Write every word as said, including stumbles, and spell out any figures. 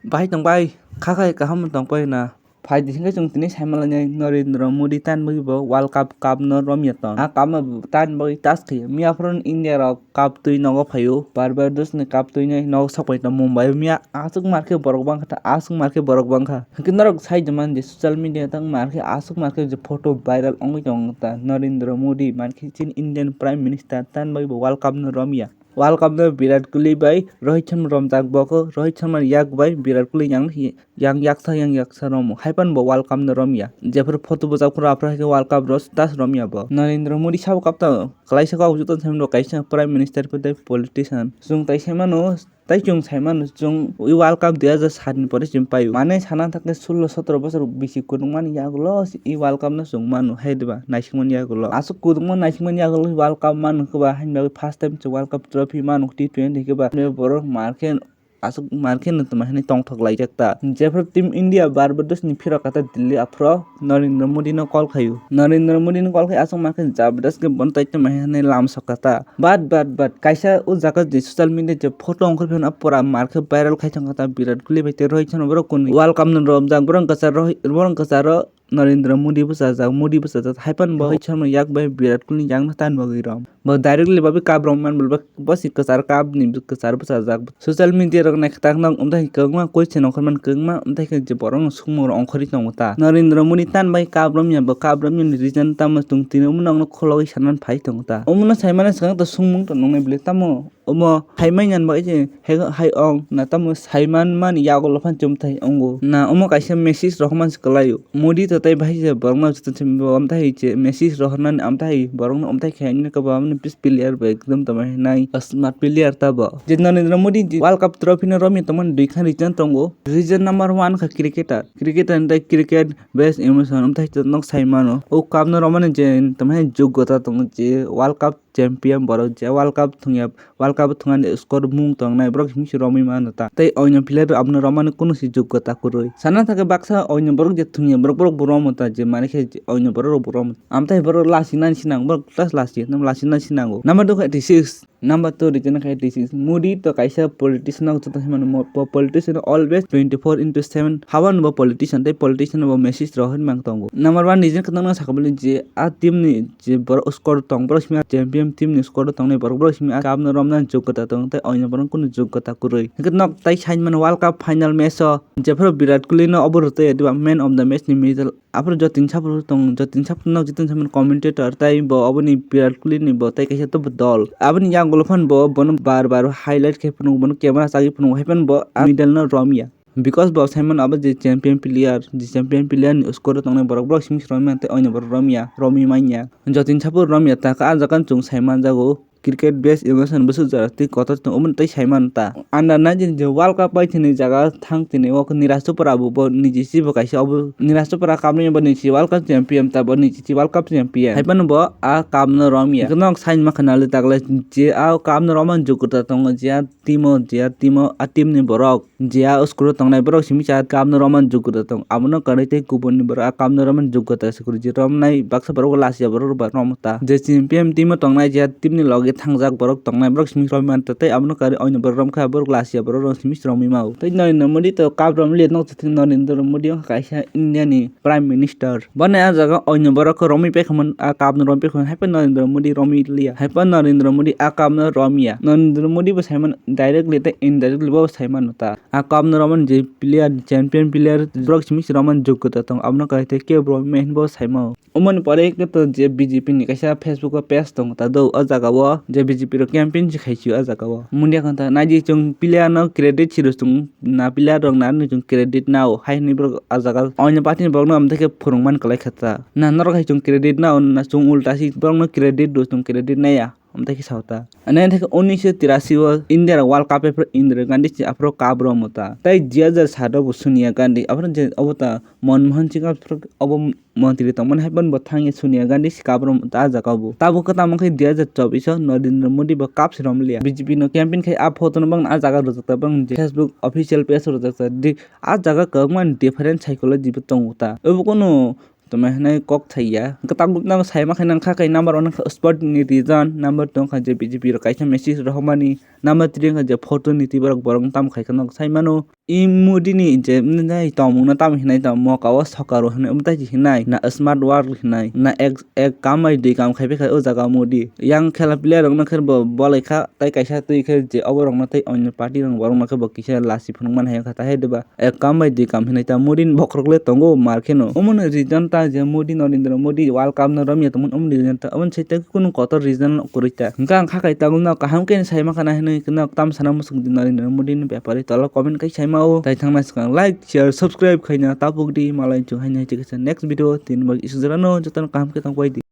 Bahai tong bai, kha khai kaham tong pai na. Phai di hingke chwng tini sai manlainai Narendra Modi tan bagwi bo World Cup cup no romya tong. A cup no tan bagwi tas khayo. Miya phoro India rok cup twi nogo phaio. Barbados ni cup twi no nogo sok pai tong Mumbai o. Miya aswk mar khe borok bangkha ta, aswk mar khe borok bangkha. Hingke norok sai di man di social media tang mar khe aswk mar khe je photo viral wngwi tong ta. Narendra Modi man khe chini Indian Prime Minister tan bagwi bo World Cup no romya. World Cup no Virat Kohli bai Rohit Sharma romjak bo khe, Rohit Sharma yak bai Virat Kohli yang yang yaksa yang yaksa romo. Hai pan bo World Cup no romya. Jephru photo bwchak phuru aphuru hai khe World Cup ro tas romya bo. Narendra Modi sabo kap ta kwlaisa kok juto themdo kaisa Prime Minister pwdai politician. Chwng tai sai mano, tai chwng sai mano chwng i World Cup dui hajar sat ni pore chwng paio. Mane sana thakhe sullo sotro bosor bisi kwrwngmani yagulo i World Cup no chwng mano hai diba naisingmani yagulo. Aswk kwrwngma naisingmani yagulo World Cup mano khe ba haino first time chwng World Cup trophy mano T twenty khe ba borok mar khe aswk mar khe no tongma hinwi tongthok laijak ta. Jephru Team India Barbados ni phirok kata Delhi aphro Narendra Modi no call khaio. Narendra Modi no call khai aswk mar khe jabdas khe bono tai tongma hinwi lam sok kata. But, but, but, kaisa o jaga je social media je photo ongkhor phano pura mar khe viral khai thang kata Virat Kohli bai tei Rohit Sharma borok kunu World Cup no romjak borok kwcharo, borok kwcharo Narendra Modi bwchajak, Modi bwchajak, hai phano bo Rohit Sharma yak bai Virat Kohli ni yakno tan bagwi rom. Bo directly bo bai cup romman bo, bo si kwchar cup ni kwchar bwchajak. Social media rok naikhe tak nok, omtang kwbangma question ongkhorman kwbangma, omtang khe je borok no swngmung rok ongkhorwi tongo ta. Narendra Modi tan bai cup romya, bo cup romya ni reason tamo chwng tini omo nokno khologwi sanani phai tongo ta. Omono saimano swkang ta swngmung tong nongnai bwle tamo. Omo hai manya ba je hai, hai ong na tamo sai man mani yago lophan chum thai ongo. Na omo kaisa message rohorma se kwlaio. Modi to tai bahai se borokno joto se bo amtai je message rohornani amtai borokno amtai khe ani kwbangma pis player bo ekdom tamo nai smart player ta bo. Je Narendra Modi je World Cup trophy no romwi tongmani dui khan reason tongo. Reason number one kha cricketer. Cricketer tai cricket best emotion amtai to nok sai mano. O cup no romani je tamo joggota tongo je World Cup champion borok je World Cup thwngya, World Cup thwngani score mung tongnai borok himse romwi mano ta. Tei oino player rok abono romani kunu se jogota kwrwi. Sana thangkhe baksa oino borok je thwngya borok, borok bo romo ta je mani khe oino borok rok bo romo. Amtwi borok lasinani sinang borok just lasi, lasi nani sinango. Number two khe eighty six, number two reason khe eighty six. Modi to kaisa politician no joto himano mo-, po-, politician always twenty four into seven hawan bo politician tei politician bo message rohorwi mang tongo. Number one reason khe nokno sakha bwle je a team ni je borok score tong, borok simi champion team ni score o tongnai borok, borok simi cup no romna joggota tong tei oino borok kunu joggota kwrwi. Hwnkhe nok tai sai mano World Cup final match o jephru Virat Kohli no obo rwtwi diba man of the match ni medal. Aphuru Jatin Chhapru tong, Jatin Chhapru nok Jatin Chhapru commentator tai bo oboni Virat Kohli ni bo tai kaisa to dol. Aboni yagulo phan bo bono bar bar highlight khe phunuk, bono camera chagwi phunuk hai phan bo a medal no romya. Because bo sai mano abo je champion player, je champion player ni score o tongnai borok, borok simi se romwi mantwi, oino borok romya, romwi manya. Jatin Chhapru romya ta khe ah jaga chwng sai manjago cricket best emotion bwswk jora twi kotor tong omo tei sai mano ta. Under nineteen je World Cup pai thini jaga thang tini o Niraj Chopra bo, bo niji si bo kaisa obo Niraj Chopra kamni bo niji World Cup champion ta bo niji si World Cup champion. Hai phano bo ah cup no romya. Nok sai ma khana le tagle je ah cup no romani joggota tongo je ah team o, je ah team o, ah team ni borok. Je a school o tongnai borok simi cha cup no romani joggota tong. Abono kwrwi tei kubun ni borok a cup no romani joggota se kwrwi je romnai baksa borok bo lachiya borok rok ba romo ta. Je chini P M team o tongnai je team ni logi thangjak borok tongnai borok simi romwi manta tei abono kwrwi oino borok romkha borok lachiya borok rok simi romwi mao. Tei Narendra Modi to cup romli nok chwng Narendra Modi wngkha kaisa India ni Prime Minister. Boni ah jaga oino borok khe romwi paikha man, ah cup no romwi paikha man, hai phano Narendra Modi romwi liya, hai phano Narendra Modi ah cup no romya. Narendra Modi bo sai mano directly tei indirectly bo sai mano ta. Ah cup no romani je player, champion player borok simi se romani joggota tongo, abono kaisa kebo romwi maya hinwi bo sai mano. Omoni pore khe to je B J P ni kaisa Facebook o page tongo ta do, o jaga o je B J P rok campaign se khai si o jaga o. Mundi khan ta naidi chwng player no credit si rw chwng na player rok na nw chwng credit nao hai hinwi borok ah jaga oino party ni borok no amtwi khe phwrwng man kwlai kha ta. Na norok hai chwng credit nao na chwng ulta si borok no credit rw chwng credit naiya amtwi khe sao ta. Ani theke unisho tirashi o India rok World Cup aphuru Indira Gandhi si aphuru cup romwi ta. Tei dui hajar sat o bo Sonia Gandhi aphuru je obo ta Manmohan Singh aphuru obo montri tongmani hai phano bo thangya Sonia Gandhi si cup romwi ta ah jaga o bo. Tabuk khe tamo khe dui hajar chobbish o Narendra Modi bo cup se romliya. B J P no campaign khai ah photo no bang ah jaga rwjak ta bang je Facebook official page o rwjak ta. Di ah jaga kwbangma different psychology bo tongo ta. Obo kunu tongmani hinwi kok thaiya. Hwnkhe tabuk no sai ma khe nang kha khe number one wngkha sport ni reason, number two wngkha je B J P rok kaisa message rohormani, number three wngkha je photo ni twi borok borok no tamo khai kheno sai mano. I Modi ni je nai tongmung no tamo hinai tamo moka o sokaro hinai omo tai hinai na smart work hinai na ek ek kam bai dui kam khai pai kha o jaga Modi. Yang khela player rok no khe bo bolai kha tai kaisa twi khe je obo rok no tai onyo party rok borok no khe bo kisa lasi phunuk man hai kha tai hai deba. Ek kam bai dui kam hinai ta Modi ni bokhorok le tongo mar kheno. Omo ni reason ta je Modi Narendra Modi World Cup no romya tongmani omo ni reason ta. Omo ni sai ta kunu kotor reason kwrwi ta. Hwnkhe ang kha kai tabuk no kaham khe sai ma khana hinwi kheno tam sana muchung di Narendra Modi ni bepari tola comment kai sai ma o. Tai thangna swkang like, share, subscribe khaina tabuk di malai chung haino hai kisa next video tin bag isu jora no jotono kaham khe tong pai di.